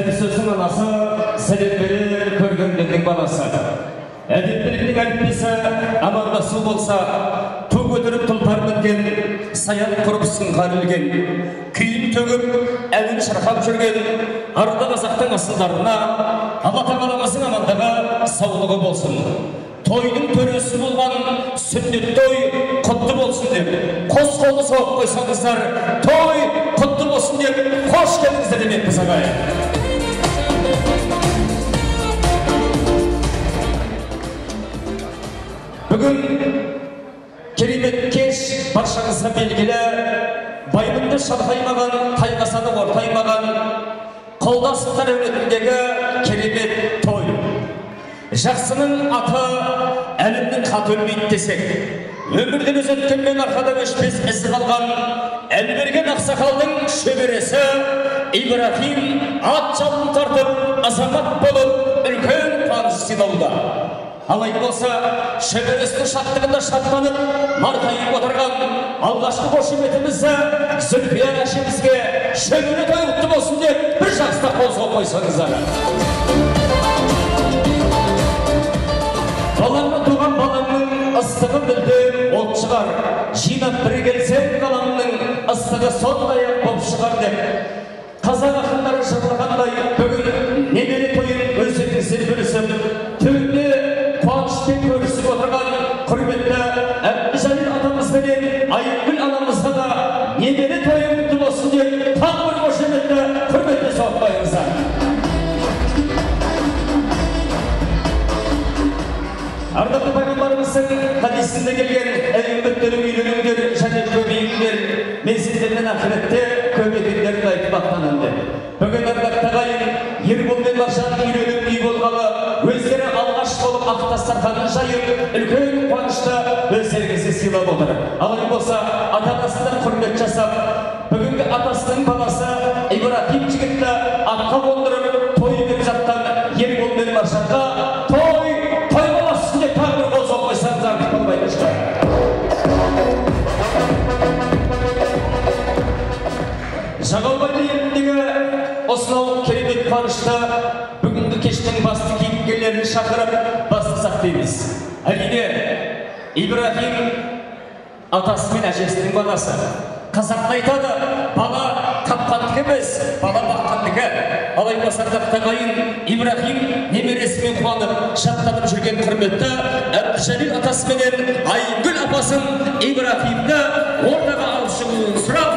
Сәлем сөздің анасы, сәлем берер көргендердің баласы. Әдептіліктің әліппесі амандасу болса, ту көтеріп тұлпар мінген, саян құрып сынға ілген, күйін төгіп, әнін шырқап жүрген арда қазақтың асылдарына Алла тағаламыздың амандығы, саулығы болсын. Тойдың төресі болған сүннет той құтты болсын деп, қос қолды соғып қойсаңыздар, той құтты болсын деп, қош келдіңіздер демекпіз ағайын. Бүгін керемет кеш баршаңызға белгілі, Баймынды шалқаймаған, Тайқасаны ортаймаған, Қолдасовтар әулетіндегі керемет той. Жақсының аты әлімнің хаты өлмейді десек, өмірден өз өткенмен арқада өшпес ізі қалған Әлберген ақсақалдың шөбересі Ибрахим ат жалын тартып, азамат болып үлкен қуаныш сыйлауда. Алай болса, шөбересінің шаттығында шаттанып, марқайып отырған алғашқы қошеметімізді Зүлфия әжемізге шөбере той құтты болсын деп бір жақсылап қол соғып қойсаңыздар. Балаңнан туған балаңның ыстығы мүлдем от шығар, жинап бір келсең қалаңның ыстығы сондай-ақ боп шығар деп қазақ ақындары жырлағандай, бүгін немере тойын өздеріңізбен бөлісіп, түбінде қуанышпен көрісіп отырған құрметті Әбдіжәлел атамыз бенен Айымгүл анамызға да немере тойы құтты болсын деп тағы бір қошеметті құрметті соғып қойыңыздар. Ардақты пайғамбарымыздың хадисінде келген әй үмбеттерім, үйленіңдер және көбейіңдер, мен сендерден ақыретте көп екендерін айтып мақтанамын деп. Бүгін ардақты ағайын Ербол мен Маржан үйленіп үй болғалы өздері алғаш болып ақ дастарханын жайып, үлкен қуанышты өздеріңізге сыйлап отыр. Алай болса, ата-анасына құрмет жасап, бүгінгі атасының баласы Ибрахим жігітті атқа қондырып той беріп жатқан Ербол мен Маржанға той той болсын деп тағы бір қол соғып қойсаңыз артық болмайтын шығар. Жағалбайлы еліндегі осынау керемет қуанышты бүгінгі кештің басты кейіпкерлерін шақырып бастасақ дейміз. Әрине, Ибрахим атасы мен әжесінің баласы. Қазақта айтады, бала тапқандікі емес, бала баққандікі. Алай болса, ардақты ағайын Ибрахим немересімен қуанып, шаттанып жүрген құрметті Әбдіжәлел атасы менен Айгүл апасын Ибрахимді ортаға алып шығуын сұрап,